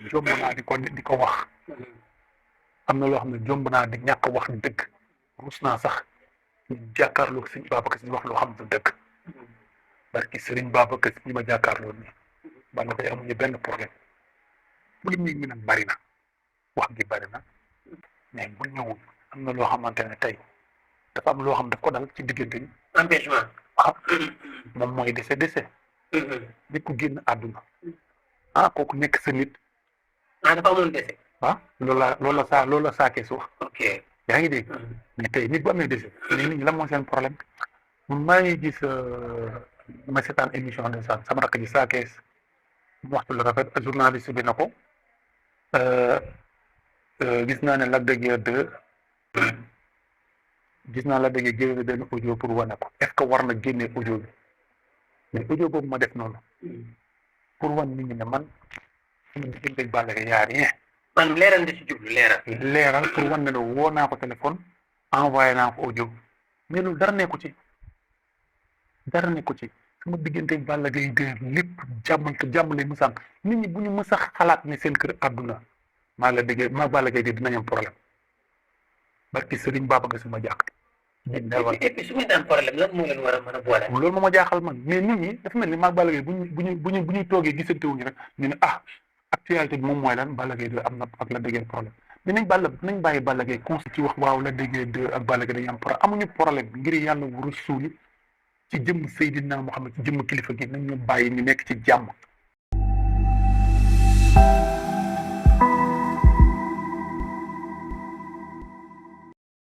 jomb naa di ko wax am na loo xam ne jomb naa di ñàkk wax dëgg rus naa sax jàkkaarloo sëñ Babacar Si wax loo xam ne dëgg barki sëriñ Babacar Si ñi ma jàkkaarloo nii Balla Gaye amuñu benn problème polémique mi nag bari na wax gi bari na mais bu ñëwul am na loo xamante ne tey dafa am loo xam daf ko dal ci diggante ni empêchement. ah moom mooy décès nit ku génn àdduna ah kooku nekk sa nit dafa amoon décès. loolu la saakee su wax ok. yaa ngi dégg mais tey nit bu amee décès nit ñi lan mooy seen problème man maa ngi gis ma seetaan émission de sama rakk ji saakees mu waxtu la rafet journaliste bi na ko gis naa ne Lac de Guiers 2 gis naa Lac de Guiers génne benn audio pour wane ko est-ce que war na génne audio bi mais audio boobu ma def noonu pour wan nit ñi ne man sama diggante ak Balla Gaye yaa rien man leeral nga ci jublu leeral pour wan ne woo naa ko téléphone envoyé naa ko audio mais loolu dara nekku ci sama diggante ak Balla Gaye de lépp jàmm lay mësaan nit ñi bu ñu mës a xalaat ne seen kër àdduna maa Balla Gaye de dinañ am problème barki Sëriñ Babacar Si ma jàkk et puis su ngeen am problème lan moo leen war a mën a boole. loolu moo ma jaaxal man mais nit ñi dafa mel ni maag Balla Gaye bu ñu toogee gisante wuñu rek ñu ne actualité bi moom mooy lan Balla Gaye 2 am na ak Lac de Guiers problème mais nañ bàyyi Balla Gaye consi ci wax waaw Lac de Guiers 2 ak Balla Gaye dañu am problème amuñu problème ngir yàlla wu rasuuli ci jëmm Seydina Muhammad ci jëmm kilifa gi nañ ñu bàyyi ñu nekk ci jàmm